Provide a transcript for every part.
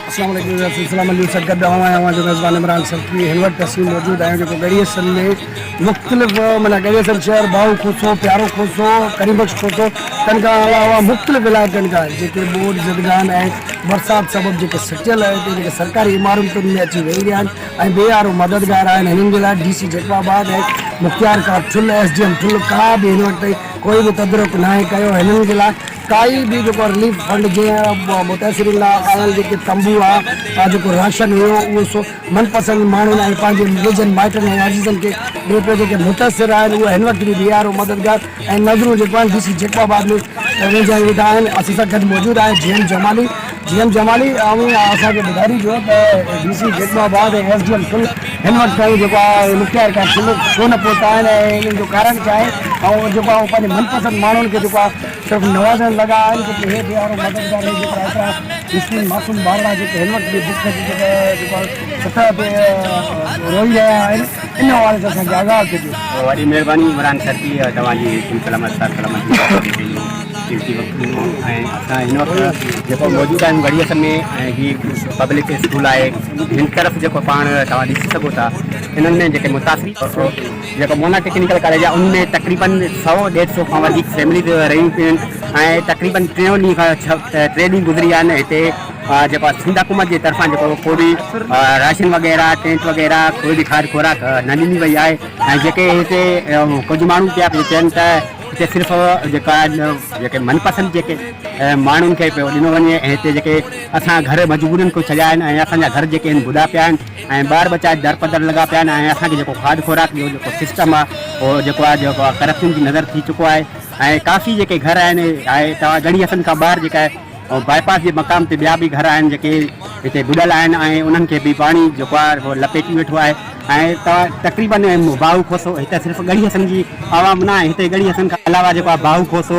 اسلام عليڪم ويورز سلسله مليون سان گڏ آئون آهيان اوهان جو ميزبان عمران سرڪي هن وقت اسين موجود آهيون جيڪو ڳڙهي حسن ۾ مختلف معنيٰ ڳڙهي حسن شهر باهو کوسو پيارو کوسو ڪريم بخش کوسو تن کان علاوه مختلف علائقن کان جيڪي ٻوڏ زدگان ۽ برسات سبب جيڪي سٽيل هتي جيڪي سرڪاري عمارتن ۾ اچي ويهي رهيا آهن ۽ بي يارو مددگار آهن هنن جي لاء ڊي سي جيڪب آباد ۽ مختيار ڪار ٺل ايس ڊي ايم ٺل ڪا به هن وقت تائين ڪوئي به تدرڪ ناهي ڪيو هنن جي لاء ڪائي به جيڪو رليف فنڊ جنهن متاثرين لاء آيل جيڪي تنبو ها جيڪو راشن هيو اهو سو من پسند ماڻهن ۽ پنهنجي ويجهن مائٽن ۽ عزيزن کي ڏئي پيو جيڪي متاثر آهن اهي هن وقت به بي يارو مددگار ۽ نظرون جيڪو آهن ڊي سي جيڪب آباد ۾ ويجهائي ويٺا آهن اسان سان گڏ موجود آهي G M Jamali G M Jamali اوهين اسان کي ٻڌائيجو ته D C Jacobabad ۽ S D M Thul هن وقت تائين جيڪو آهي مختيار ڪار ٺل ڇو نه پهتا آهن ۽ انهن جو ڪارڻ ڇا آهي ۽ جيڪو آهي پنهنجي من پسند ماڻهن کي جيڪو آهي صرف نوازڻ لڳا آهن جيڪي هي بي يارو مددگار هي جيڪا ايترا مسڪين معصوم ٻارڙا جيڪي هن وقت به بک جي جيڪو آهي سطح تي روئي رهيا آهن ان حوالي سان اسان کي آگاهه ڪجو. وڏي مهرباني عمران سرڪي توهان جي سنڌ سلامت ساٿ سلامت جي پنهنجو قيمتي وقت ڏنو ۽ اسان هن وقت جيڪو موجود آهيون ڳڙهي حسن ۾ ۽ هي پبلڪ اسڪول آهي هن طرف جيڪو پاڻ توهان ڏسي سگهو ٿا انهن ۾ جيڪي متاثرين جيڪو مونا ٽيڪنيڪل ڪاليج آهي ان ۾ تقريبن سئو ڏيڍ سئو کان وڌيڪ فيمليز رهيون پيون آهن ۽ تقريبن ٽيون ڏينهن کان ڇهه ٽي ڏينهن گذري ويا آهن هتي جيڪو آهي سنڌ حڪومت جي طرفان جيڪو ڪو به راشن وغيره ٽينٽ وغيره ڪوئي به کاڌ خوراڪ نه ڏني وئي آهي ۽ جيڪي هتي ڪجهه ماڻهو پيا چون ته هتي صرف جيڪا جيڪي من پسند جيڪي ماڻهن کي پيو ڏنو وڃي ۽ هتي جيڪي اسان گهر مجبورين کان ڇڏيا آهن ۽ اسان جا گهر جيڪي آهن ٻڏا پيا آهن ۽ ٻار ٻچا درپدر لڳا پيا آهن ۽ اسان کي جيڪو کاڌ خوراڪ جو جيڪو سسٽم آهي اهو جيڪو آهي جيڪو آهي ڪرپشن جي نظر ٿي چڪو آهي ۽ ڪافي جيڪي گهر آهن آهي توهان ڳڙهي حسن کان ٻاهر جيڪا آهي باء پاس جي مقام تي ٻيا به گهر آهن جيڪي هتي ٻڏل آهن ۽ انهن کي به پاڻي جيڪو آهي اهو لپيٽي ويٺو آهي ۽ توهان تقريبن باهو کوسو هتي صرف ڳڙهي حسن جي عوام نه آهي هتي ڳڙهي حسن کان علاوه جيڪو آهي Bahu Khoso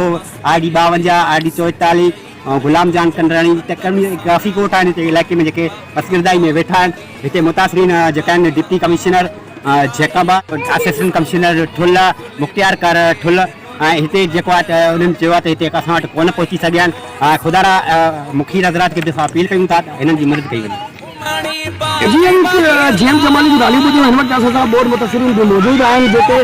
I D 52 I D 44 ۽ Ghulam Jan Kandrani تقريبن ڪافي ڳوٺ آهن هتي علائقي ۾ جيڪي پسگردائي ۾ ويٺا آهن هتي متاثرين جيڪا آهن deputy commissioner Jacobabad assistant commissioner Thul مختيار ڪار ٺل ۽ هتي جيڪو آهي ته انهن چيو آهي ته هتي اسان وٽ ڪونه پهچي سگهيا آهن خدا را مخير حضرات کي به اسان اپيل ڪيون ٿا ته هنن جي مدد ڪئي وڃي. جي ايم جي ايم جمالي جون ڳالهيون ٻڌيون هن وقت اسان سان ٻوڏ متاثرين به موجود آهن جيڪي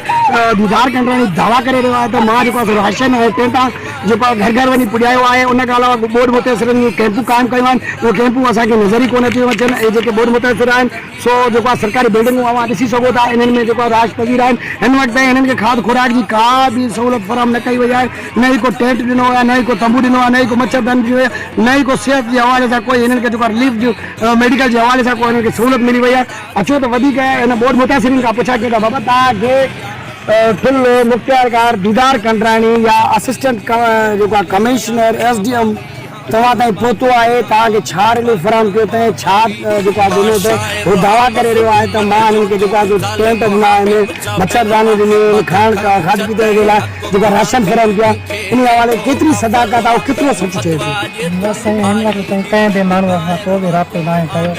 ديدار ڪنڊراڻي دعويٰ ڪري رهيو آهي ته مان جيڪو آهي سو راشن ۽ ٽينٽا جيڪو آهي گهر گهر وڃي پڄايو آهي ان کان علاوه ٻوڏ متاثرن جون ڪئمپون قائم ڪيون آهن اهي ڪئمپون اسان کي نظر ئي ڪونه اچيون اچن اهي جيڪي ٻوڏ متاثر آهن سو جيڪو آهي سرڪاري بلڊنگون اوهان ڏسي سگهو ٿا انهن ۾ جيڪو آهي رهائش پذير آهن هن وقت تائين هنن کي کاڌ خوراڪ جي ڪا به سهولت فراهم نه ڪئي وئي آهي نه ئي ڪو ٽينٽ ڏنو ويو آهي نه ئي ڪو تنبو ڏنو آهي نه ئي ڪو مڇر دان ڏني وئي آهي نه ئي ڪو صحت جي حوالي سان ڪوئي هنن کي جيڪو آهي رليف جو ميڊيڪل جي حوالي سان ڪو هنن کي سهولت ملي وئي آهي اچو ته وڌيڪ هن ٻوڏ متاثرين کان پڇا ڪيون ٿا بابا توهان کي ٺل مختيارڪار ديدار ڪنڊراڻي يا اسسٽنٽ جيڪو آهي ڪمشنر ايس ڊي ايم توهان تائين پهتو آهي، توهان کي ڇا رليف فراهم ڪيو اٿئي، ڇا جيڪو آهي ڏنو اٿئي، هو دعويٰ ڪري رهيو آهي ته مان هنن کي جيڪو آهي سو ٽينٽ ڏنا آهن، مڇردانيون ڏنيون آهن، کائڻ کاڌ پيتي جي لاء جيڪو آهي راشن فراهم ڪيو آهي، انهي حوالي ڪيتري صداقت آهي، هو ڪيترو سچ چئي ٿو. نه سائين هن وقت تائين ڪنهن به ماڻهو اسان سان ڪو به رابطو ناهي ڪيو،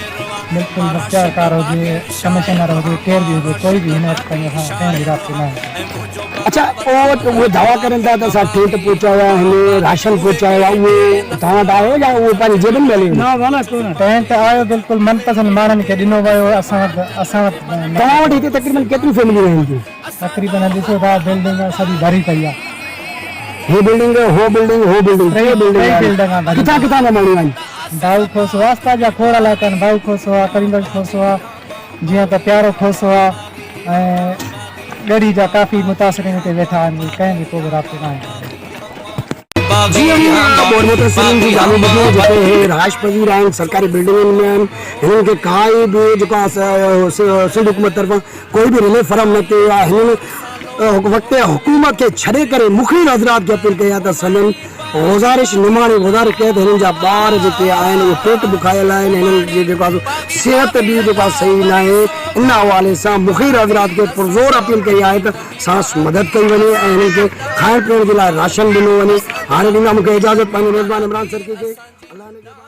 بلڪل مختيارڪار هجي، ڪمشنر هجي، ڪير به هجي ڪوئي به هن وقت تائين اسان سان ڪنهن به رابطو ناهي ڪيو. اڇا اهي دعويٰ ڪرين ٿا ته اسان ٽينٽ پهچايا آهن، راشن پهچايو آهي، اهو توهان وٽ آيو يا اهو پنهنجي جيبن ۾ هلي ويندو؟ ٽينٽ آيو بلڪل من پسند ماڻهن کي ڏنو ويو اسان وٽ اسان وٽ نه. توهان وٽ هتي تقريبن ڪيتريون فيمليون رهن ٿيون؟ تقريبن ڏسو ٿا بلڊنگ سڄي ڀري پئي آهي. هي بلڊنگ، هو بلڊنگ، هو بلڊنگ، ٽي بلڊنگ آهن. ڪٿان ڪٿان جا ماڻهو آهن؟ ڀائو کوسو آس پاس جا کوڙ علائقا آهن ڀائو کوسو آهي، ڪريم بخش کوسو آهي، جيئن ته پيارو کوسو آهي ۽ ڳڙهي جا ڪافي متاثرين هتي ويٺا آهن جي ڪنهن به ڪو به رابطو ناهي ڪيو. جي ايم ٻوڏ متاثرين جون ڳالهيون ٻڌيون جتي هي رهائش پذير آهن سرڪاري بلڊنگن ۾ آهن هنن کي ڪائي به جيڪو آهي سنڌ حڪومت طرفان ڪوئي به رليف فراهم نه ڪيو ويو آهي هنن وقت حڪومت کي ڇڏي ڪري مخير حضرات کي اپيل ڪئي آهي ته سندن گذارش نماڻي گذارش ڪئي ته هنن جا ٻار جيڪي آهن اهي پيٽ بکايل آهن هنن جي جيڪو آهي سو صحت به جيڪو آهي صحيح ناهي ان حوالي سان مخير حضرات کي پرزور اپيل ڪئي آهي ته ساڻس مدد ڪئي وڃي ۽ هنن کي کائڻ پيئڻ جي لاء راشن ڏنو وڃي هاڻي ڏيندا مونکي اجازت پنهنجي ميزبان عمران سرڪي کي الله نگهبان.